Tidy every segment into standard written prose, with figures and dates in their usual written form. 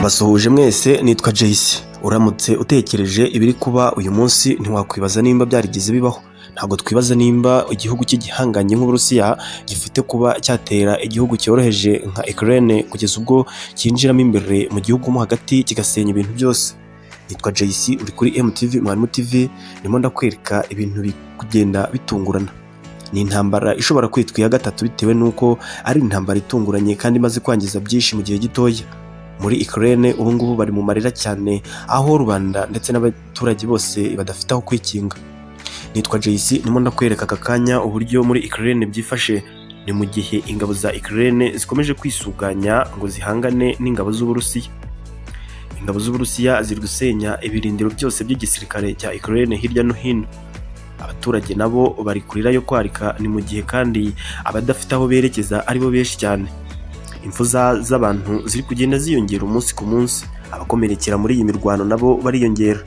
Ndabasuhuje mwese, nitwa Jayce. Uramutse utekereje ibiri kuba uyu munsi, ntiwakwibaza nimba byarigeze bibaho. Ntabwo twibaza nimba igihugu cy'igihangange nk'Uburusiya gifite kuba cyatera igihugu cyoroheje nka Ukraine, kugeza ubwo cyinjiramo imbere mu gihugu mo hagati kigasenya ibintu byose. Nitwa Jayce, uri kuri MTV Mwarimu TV. Ndimo ndakwereka ibintu biri kugenda bitungurana. Ni intambara ishobora kwitwa iya gatatu, bitewe n'uko ari intambara itunguranye kandi imaze kwangiza byinshi mu gihe gitoya. Muri Ukraine ubu ngubu bari mu marira cyane, aho rubanda ndetse n'abaturage bose badafite aho kwikinga. Nitwa Jayce, ndimo ndakwereka aka kanya uburyo muri Ukraine byifashe. Ni mu gihe ingabo za Ukraine zikomeje kwisuganya ngo zihangane n'ingabo z'Uburusiya. Ingabo z'Uburusiya ziri gusenya ibirindiro byose by'igisirikare cya Ukraine hirya no hino. Abaturage nabo bari kurira yo kwarika. Ni mu gihe kandi abadafite aho berekeza aribo benshi cyane. Impfu z'abantu ziri kugenda ziyongera umunsi ku munsi, abakomerekera muri iyi mirwano nabo bariyongera.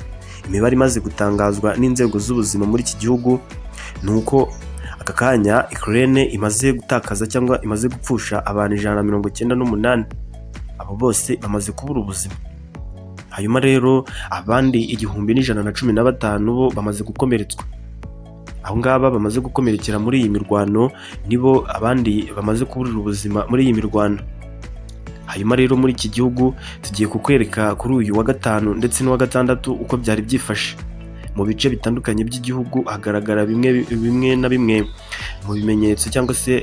Imibare imaze gutangazwa n'inzego z'ubuzima muri iki gihugu ni uko aka kanya Ukraine imaze gutakaza cyangwa imaze gupfusha abantu 198. Abo bose bamaze kubura ubuzima. Hanyuma rero abandi 1115 bo bamaze gukomeretswa. Abo ngaba bamaze gukomerekera muri iyi mirwano nibo abandi bamaze kuburira ubuzima muri iyi mirwano. Hanyuma rero muri iki gihugu tugiye kukwereka kuri uyu wa gatanu ndetse n'uwa gatandatu uko byari byifashe. Mu bice bitandukanye by'igihugu hagaragara bimwe bimwe na bimwe mu bimenyetso, cyangwa se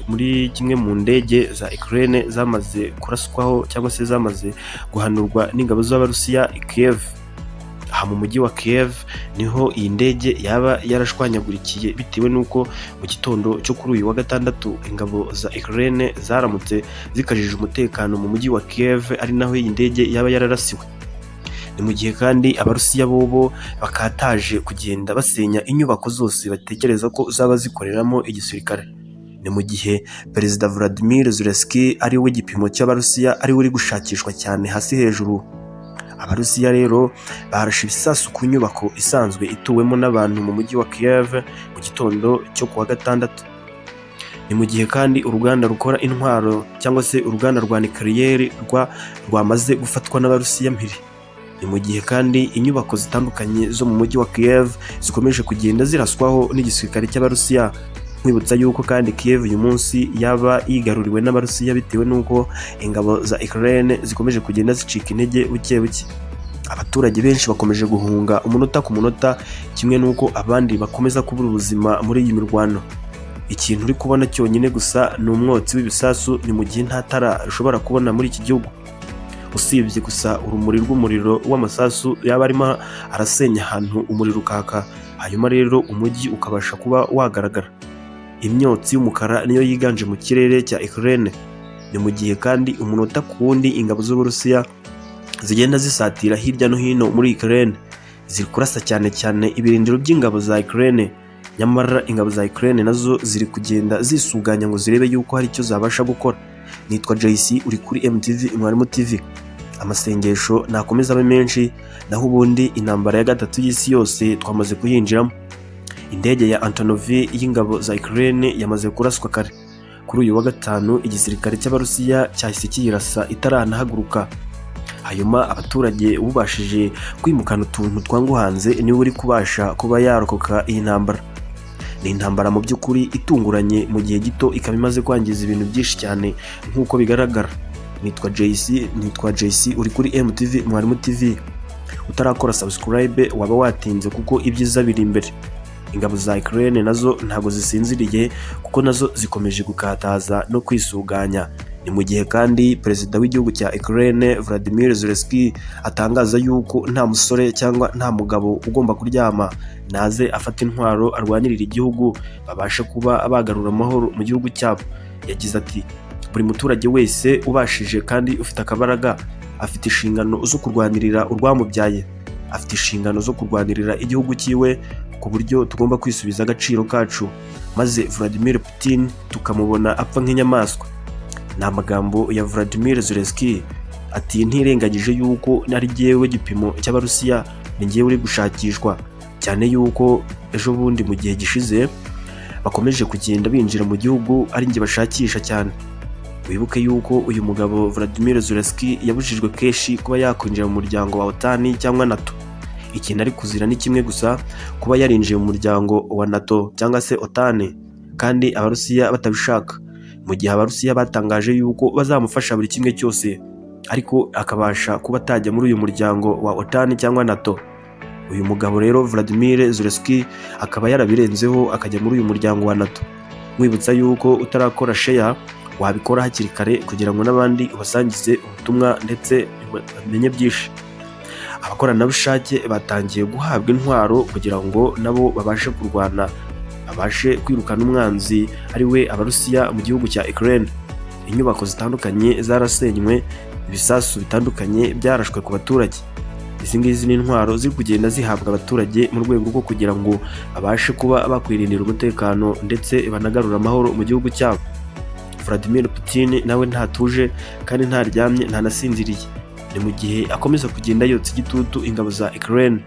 muri kimwe mu ndege za Ukraine zamaze kuraswaho cyangwa se zamaze guhanurwa n'ingabo z'Abarusiya i Kiev. Aha mu mujyi wa Kiev niho iyi ndege yaba yarashwanyagurikiye, bitewe n'uko mu gitondo cyo kuri uyu wa gatandatu ingabo za Ukraine zaramutse zikajije umutekano mu mujyi wa Kiev, ari naho iyi ndege yaba yararasiwe. Ni mu gihe kandi Abarusiya bobo bakataje kugenda basenya inyubako zose batekereza ko zaba zikoreramo igisirikare. Ni mu gihe Perezida Vladimir Zelensky, ari we gipimo cy'Abarusiya, ari we uri gushakishwa cyane hasi hejuru. Abarusiya rero barashe ibisasu ku nyubako isanzwe ituwemo n'abantu mu mujyi wa Kiev mu gitondo cyo kuwa gatandatu. Ni mu gihe kandi uruganda rukora intwaro cyangwa se uruganda rwa nucléaire rwamaze gufatwa n'Abarusiya mpiri. Ni mu gihe kandi inyubako zitandukanye zo mu mujyi wa Kiev zikomeje kugenda ziraswaho n'igisirikare cy'Abarusiya. Nkwibutsa yuko kandi Kiev uyu munsi yaba yigaruriwe n'Abarusiya, bitewe n'uko ingabo za Ukraine zikomeje kugenda zicika intege buke buke. Abaturage benshi bakomeje guhunga umunota ku munota, kimwe n'uko abandi bakomeza kubura ubuzima muri iyi mirwano. Ikintu uri kubona cyonyine gusa ni umwotsi w'ibisasu. Ni mu gihe nta tara ushobora kubona muri iki gihugu, usibye gusa urumuri rw'umuriro w'amasasu yaba arimo arasenya ahantu, umuriro ukaka, hanyuma rero umujyi ukabasha kuba wagaragara. Imyotsi y'umukara niyo yiganje mu kirere cya Ukraine. Ni mu gihe kandi umunota ku wundi ingabo z'Uburusiya zigenda zisatira hirya no hino muri Ukraine, ziri kurasa cyane cyane ibirindiro by'ingabo za Ukraine. Nyamara ingabo za Ukraine nazo ziri kugenda zisuganya ngo zirebe yuko hari icyo zabasha gukora. Nitwa JC, uri kuri MTV Mwarimu TV. Amasengesho nakomeza abe menshi, naho ubundi intambara ya gatatu y'isi yose twamaze kuyinjiramo. Indege ya Antonov y'ingabo za Ukraine yamaze kuraswa kare kuri uyu wa gatanu. Igisirikare cy'Abarusiya cyahise kiyirasa itaranahaguruka. Hanyuma abaturage, ubashije kwimukana utuntu twanguhanze niwe uri kubasha kuba yarokoka iyi ntambara. Ni intambara mu by'ukuri itunguranye, mu gihe gito ikaba imaze kwangiza ibintu byinshi cyane nk'uko bigaragara. Nitwa JC, nitwa JC, uri kuri MTV Mwarimu TV. Utarakora subscribe waba watinze, kuko ibyiza biri imbere. Ingabo za Ukraine nazo ntabwo zisinziriye, kuko nazo zikomeje gukataza no kwisuganya. Ni mu gihe kandi perezida w'igihugu cya Ukraine Vladimir Zelensky atangaza yuko nta musore cyangwa nta mugabo ugomba kuryama, naze afate intwaro arwanirira igihugu, babashe kuba bagarura amahoro mu gihugu cyabo. Yagize ati: "Buri muturage wese ubashije kandi ufite akabaraga afite inshingano zo kurwanirira urwamubyaye, afite inshingano zo kurwanirira igihugu cyiwe, ku buryo tugomba kwisubiza agaciro kacu, maze Vladimir Putin tukamubona apfa nk'inyamaswa." Ni amagambo ya Vladimir Zelensky. Ati: "Ntirengagije yuko ari jyewe gipimo cy'Abarusiya, ni njyewe uri gushakishwa cyane, yuko ejo bundi mu gihe gishize bakomeje kugenda binjira mu gihugu ari njye bashakisha cyane." Wibuke yuko uyu mugabo Vladimir Zelensky yabujijwe kenshi kuba yakwinjira mu muryango wa OTAN cyangwa NATO. Ikintu ari kuzira ni kimwe gusa, kuba yarinjiye mu muryango wa NATO cyangwa se OTAN kandi Abarusiya batabishaka. Mu gihe Abarusiya batangaje yuko bazamufasha buri kimwe cyose, ariko akabasha kuba atajya muri uyu muryango wa OTAN cyangwa NATO. Uyu mugabo rero Vladimir Zelensky akaba yarabirenzeho akajya muri uyu muryango wa NATO. Mwibutsa yuko utarakora share wabikora hakiri kare kugira ngo n'abandi ubasangize ubutumwa ndetse bamenye byinshi. Abakoranabushake batangiye guhabwa intwaro kugira ngo nabo babashe kurwana, babashe kwirukana umwanzi ari we Abarusiya mu gihugu cya Ukraine. Inyubako zitandukanye zarasenywe, ibisasu bitandukanye byarashwe ku baturage. Izi ngizi ni intwaro ziri kugenda zihabwa abaturage mu rwego rwo kugira ngo babashe kuba bakwirindira umutekano ndetse banagarure amahoro mu gihugu cyabo. Vladimir Putin nawe ntatuje kandi ntaryamye, ntanasinziriye. Ni mu gihe akomeza kugenda yotsa igitutu ingabo za Ukraine.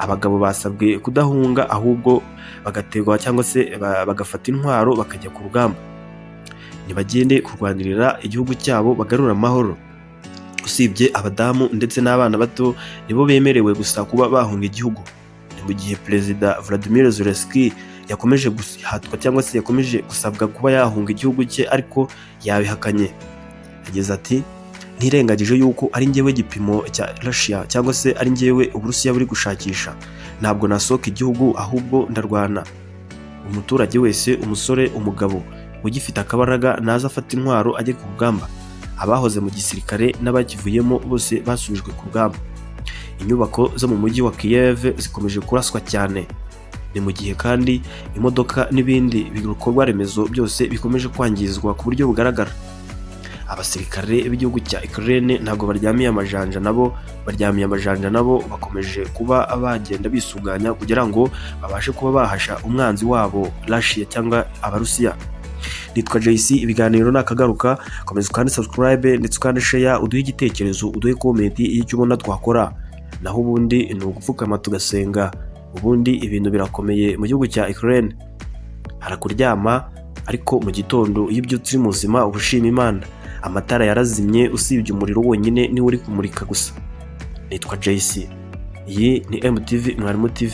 Abagabo basabwe kudahunga, ahubwo bagategwa cyangwa se bagafata intwaro bakajya ku rugamba. Nibagende kurwanirira igihugu cyabo bagarura amahoro. Usibye abadamu ndetse n'abana bato nibo bemerewe gusa kuba bahunga igihugu. Ni mu gihe Perezida Vladimir Zelensky yakomeje guhatwa cyangwa se yakomeje gusabwa kuba yahunga igihugu cye, ariko yabihakanye. Yagize ati: "Ntirengagije yuko ari njyewe gipimo cya Russia cyangwa se ari njyewe Uburusiya buri gushakisha, ntabwo nasohoka igihugu, ahubwo ndarwana. Umuturage wese, umusore, umugabo ugifite akabaraga, naza afata intwaro ajye ku rugamba." Abahoze mu gisirikare n'abakivuyemo bose basubijwe ku rugamba. Inyubako zo mu mujyi wa Kiev zikomeje kuraswa cyane. Ni mu gihe kandi imodoka n'ibindi bikorwa remezo byose bikomeje kwangizwa ku buryo bugaragara. Abasirikare b'igihugu cya Ukraine ntabwo baryamiye amajanja nabo, baryamiye amajanja nabo bakomeje kuba bagenda bisuganya kugira ngo babashe kuba bahasha umwanzi wabo Russia cyangwa Abarusiya. Nitwa JC, ibiganiro nakagaruka. Komeza ukande subscribe ndetse ukande share, uduhe igitekerezo, uduhe comment y'icyo ubona twakora. Naho ubundi ni ugupfukama tugasenga. Ubundi ibintu birakomeye mu gihugu cya Ukraine. Harakuryama, ariko mu gitondo iyo ubyutse uri muzima uba ushima Imana. Amatara yarazimye, usibye umuriro wonyine niwo uri kumurika gusa. Nitwa JC, iyi ni MTV Mwarimu TV.